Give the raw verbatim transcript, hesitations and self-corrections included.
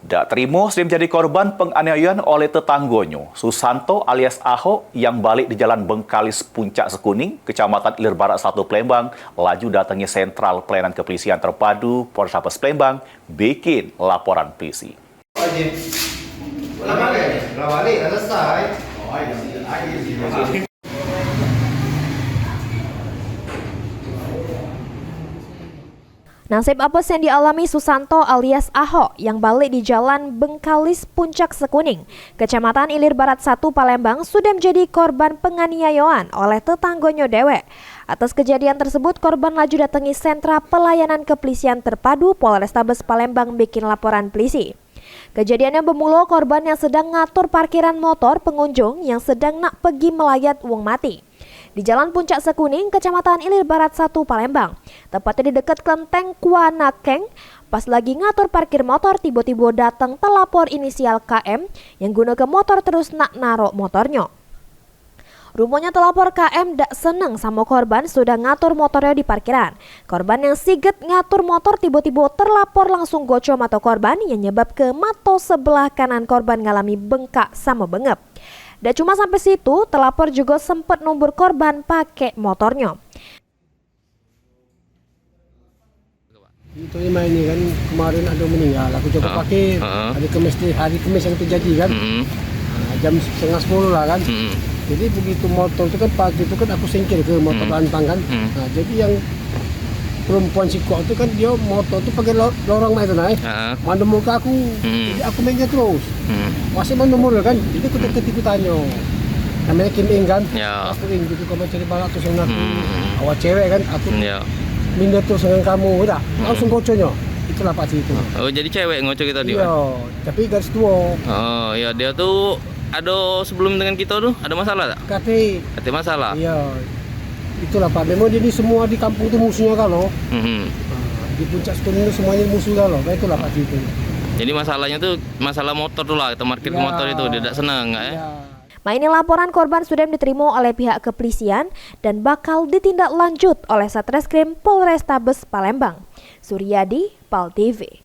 Dak terimo sudem jadi korban penganiayaan oleh tetanggonyo, Susanto alias Ahok, yang balek di Jalan Bengkalis Puncak Sekuning, Kecamatan Ilir Barat satu, Palembang, laju datangi Sentral Pelayanan Kepolisian Terpadu Polrestabes Palembang, bikin laporan polisi. Ulang balik, ulang balik, dah selesai. Nasib apes yang dialami Susanto alias Ahok yang balek di Jalan Bengkalis Puncak Sekuning, Kecamatan Ilir Barat satu, Palembang, sudah menjadi korban penganiayaan oleh tetanggonyo dewek. Atas kejadian tersebut, korban laju datangi Sentra Pelayanan Kepolisian Terpadu Polrestabes Palembang bikin laporan polisi. Kejadiannya bermula korban yang sedang ngatur parkiran motor pengunjung yang sedang nak pergi melayat wong mati. Di Jalan Puncak Sekuning, Kecamatan Ilir Barat satu, Palembang, tepatnya di dekat kelenteng Kuanakeng, pas lagi ngatur parkir motor, tiba-tiba datang telapor inisial K M yang gunoke motor terus nak narok motornyo. Rumonya telapor K M dak seneng samo korban sudah ngatur motornya di parkiran. Korban yang siget ngatur motor tiba-tiba telapor langsung goco mato korban yang nyebabke mato sebelah kanan korban ngalami bengkak samo bengep. Dak cuma sampai situ, telapor juga sempet numbur korban pake motornyo. Itu lima ini kan kemarin ada meninggal, aku jemput pakai hari Kemis ni, hari Kemis yang terjadi kan. Nah, jam setengah sepuluh lah kan. Jadi begitu motor tu kan pagi tu kan aku singkir ke motor belantang kan. Nah, jadi yang perempuan sikok tu kan dia motor tu pakai lo- lorong mak itu naik. Mandemur ke aku. Jadi aku main dia terus. Masih mandemur kan. Jadi aku ikut-ikut tanyo. Namanya Kim Ing kan. Aku Ing gitu, kamu cari balak terus dengan aku. Awak cewek kan, aku minder terus dengan kamu, dah. Langsung goconyo. Itulah pasti itu. Oh, jadi cewek ngoco kita tadi, Pak? Iya, tapi garis tua. Oh, iya, dia tu ada sebelum dengan kita tu, ada masalah tak? Kate. Kate masalah? Iya. Itulah, Pak. Memang jadi semua di kampung tu musuhnya kalau. Nah, di Puncak Sekuning tu semuanya musuh kalau. Nah, itulah pasti itu. Jadi masalahnya tu masalah motor tu lah, kita parkir motor itu, dia tak senang, eh? Iya. Mak ini laporan korban sudah diterima oleh pihak kepolisian dan bakal ditindaklanjut oleh Satreskrim Polrestabes Palembang. Suryadi, Pal T V.